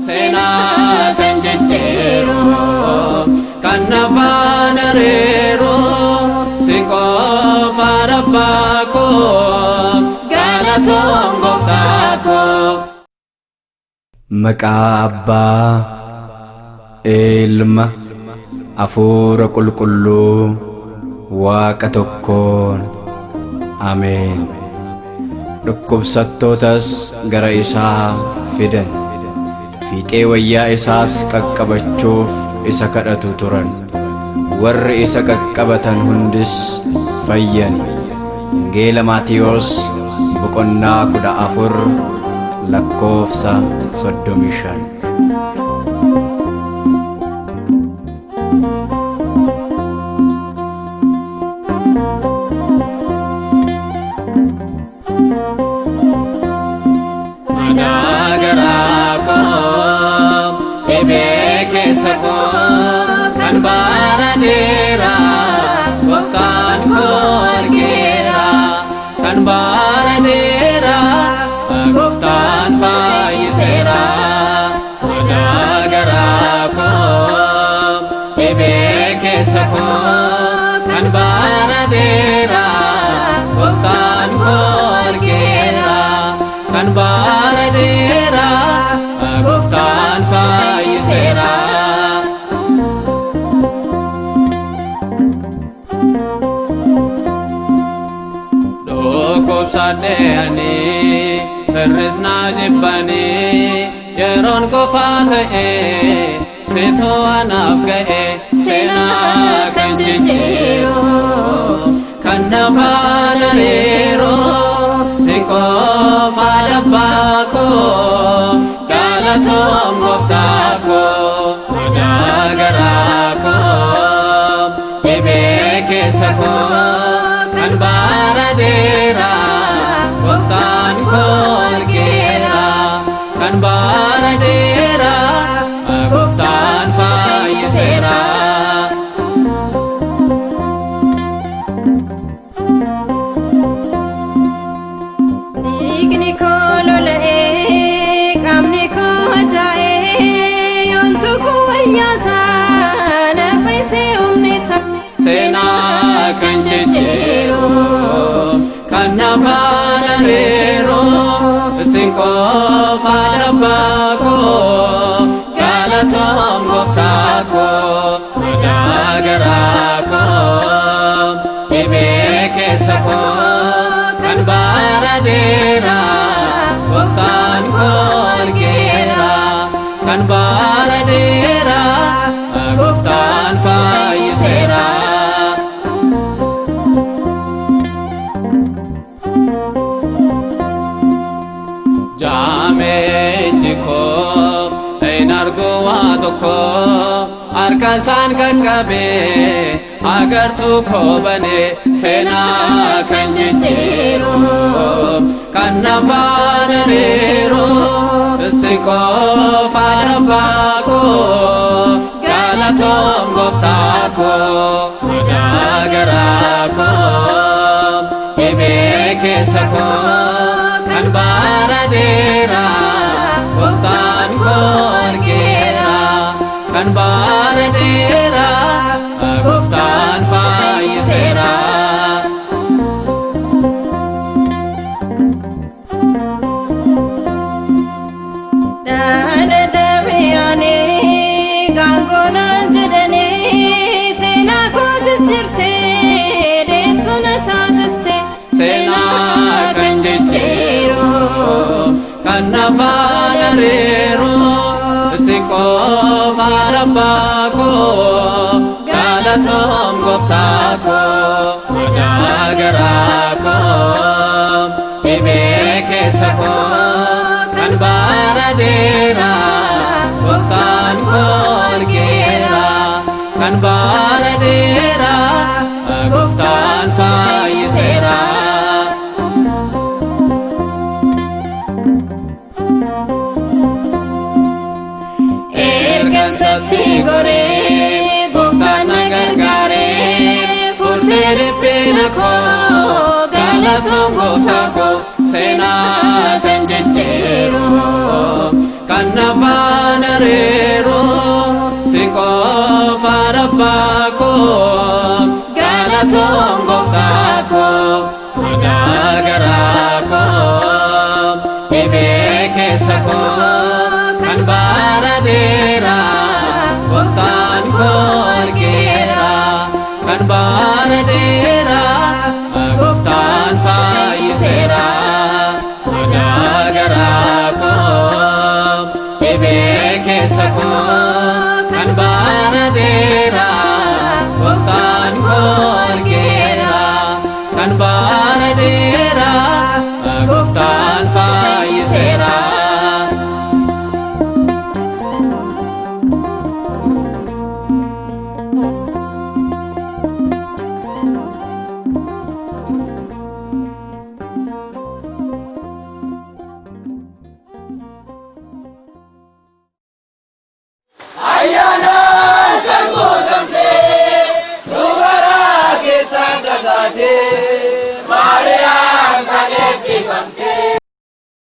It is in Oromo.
Seenaa kan jijjiiru kan nafaan areeru si qofa abbaa koo galatoom gooftaa koo. Maqaa Abbaa, Ilma, Hafuura Qulqulluu, Waaqa tokkoon. Ameen. Dhukkubsattootas gara isaa fidan. Fiixee wayyaa isaas qaqqabachuuf isa kadhatu turan. Warri isa qaqqabatan hundis fayyani. Wangeela Maatiyos boqonnaa 14 lakkoofsa 35. Madaa garaa koo dhibee keessa koo kan bara dheeraa gooftaan koo argeera kan bara dheeraa gooftaan fayyiseera. Madaa garaa koo dhibee keessa koo kan bara dheeraa gooftaan koo argeera kan bara dheeraa gooftaan fayyiseera. Dhukkubsadhee ani firris na jibbanii yeroon qofaa ta'e situ anaaf ga'e seenaa kan jijjiiru kan nafaan areeru si qofa abbaa koo galatoom gooftaa koo madaa garaa koo dhibee keessa koo kan bara dheeraa gooftaan koo argeera kan bara dheeraa gooftaan fayyiseera. Dhiigni koo lola'ee qaamni koo ajaa'ee yoon tuqu wayyaasaa na fayyisee humni isaa. Seenaa kan jijjiiru kan nafaan areeru si qofa abbaa koo galatoom gooftaa koo madaa garaa koo dhibee keessa koo kan bara dheeraa gooftaan koo argeera kan bara dheeraa gooftaan fayyiseera. Jaameetti koo hin argu waa tokko harka isaan qaqqabee agartuu koo banee seenaa kan jijjiiru kan nafaan areeru si qofa abbaa koo galatoom gooftaa koo madaa garaa koo dhibee keessa koo kan bara dheeraa gooftaan koo argeera kan bara dheeraa gooftaan fayyiseera. Dhaala dhabeeyyaanii gaangoo jedhanii seenaa koo jijjiirtee deessuu na taasiste. Seenaa kan jijjiiru kan nafaan areeru si qofa abbaa koo galatoom gooftaa koo madaa garaa koo dhibee keessa koo kan bara dheeraa gooftaan koo argeera kan bara dheeraa gooftaan fayyiseera. Ergan satti goree gooftaan na gargaaree furtee dhiphina koo galatoom gooftaa koo seenaa kan jijjiiru Kan nafaan areeru si qofa abbaa koo galatoon gooftaa koo madaa garaa koo dhibee keessa koo kan bara dheeraa gooftaan koo argeera kan bara dheeraa gooftaan fayyiseera madaa garaa koo dhibee keessa koo kan bara dheeraa gooftaan koo argeera kan bara dheeraa gooftaan fayyiseera. Ayyaanaan kan guutamte, dubaraa keessaan dhataate.